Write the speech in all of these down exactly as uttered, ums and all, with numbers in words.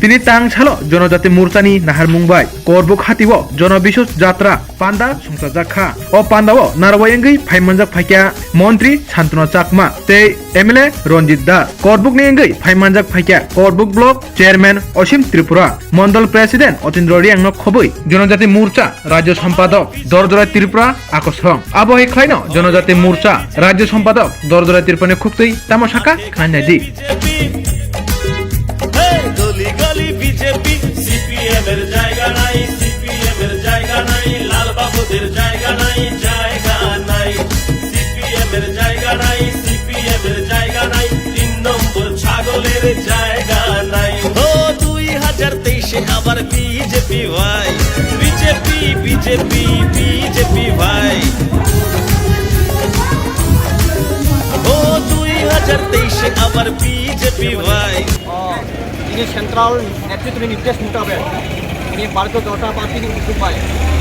Tini tang salo Jonojati Morchani naharmung bai Korbuk hatio Jono Biswas Jatra panda songchajak kha. O pandao narwai wngwi phaimanjak phaikha Montri Santanu Chakma tei M L A Ranjit Das. Korbukni wngwi phaimanjak phaikha Korbuk Block Chairman Osim Tripura, Mondol President Otindra Reang no khobwi Jonojati Morcha Rajya Sampadok Dorjorai Tripura akosong. Abo hai khlaino Jonojati Morcha Rajya Sampadok Dorjorai Tripura ni khuktwi tamo saka khnai nai di. গলি গলি BJP. CPM এর জায়গা নাই, সিপিএম এর জায়গা নাই, লাল বাবুদের জায়গা নাই, জায়গা নাই। সিপিএম এর জায়গা নাই, সিপিএম এর জায়গা নাই, তিন নম্বর ছাগলের জায়গা নাই। ও দুই হাজার তেইশে আবার বিজেপি ভাই, বিজেপি, বিজেপি, বিজেপি ভাই। ও দুই হাজার তেইশে আবার বিজেপি ভাই। Ini central নেতৃত্বর নির্দেশ মোতাবেক, ini ভারতীয় জনতা পার্টির উদ্যোগ পায়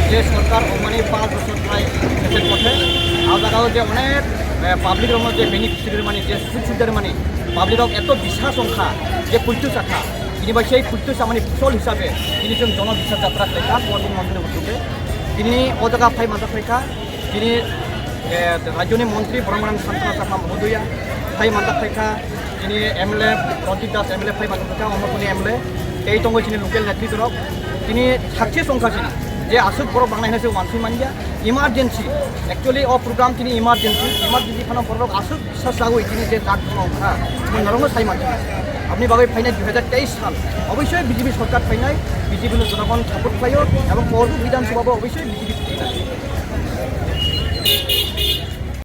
যে সরকার অমানি পাঁচ বছর প্রায় শেষের পথে। আর দেখা যাচ্ছে অনেক, আহ, পাবলিক রকম যে বেনিফিশিয়ারি মানে যে সুযোগ সুবিধার মানে পাবলিক এত বিশাল সংখ্যা যে পঁয়ত্রিশ শাখা, তিনি বা সেই পঁয়ত্রিশ মানে ফসল হিসাবে তিনি একজন জনবিশ্বাস যাত্রা লেখা পরবর্তী মন্ত্রী উদ্যোগে তিনি ও জায়গা ফাই মাথা ফাইখা, তিনি, এ, রাজ্যনি মন্ত্রী ব্রহ্মানন্দ সান্ত্বনা চাকমা মহোদয়া ফাই মাথা ফাইখা, তিনি এমএলএ রঞ্জিত দাস এমএলএ ফাই মাথা ফাইখা, অন্য কোনো এমএলএ এই তঙ্গ চিনি লোকাল নেতৃত্ব রক, তিনি সাক্ষী সংখ্যা চিনি যে আসুক বড় বাংলা হেসে ওয়ানসি মানিয়া ইমার্জেন্সি, actually ও প্রোগ্রাম চিনি ইমার্জেন্সি, ইমার্জেন্সি ফানো বড় আসুক বিশ্বাস লাগো এই চিনি যে জাত কোনো অংশা, তুমি নরম সাই মানছি। আপনি বাবাই ফাইনাল দুই হাজার তেইশ সাল অবশ্যই বিজেপি সরকার ফাইনাল, বিজেপি জনগণ সাপোর্ট পাইও এবং পরবর্তী বিধানসভা অবশ্যই বিজেপি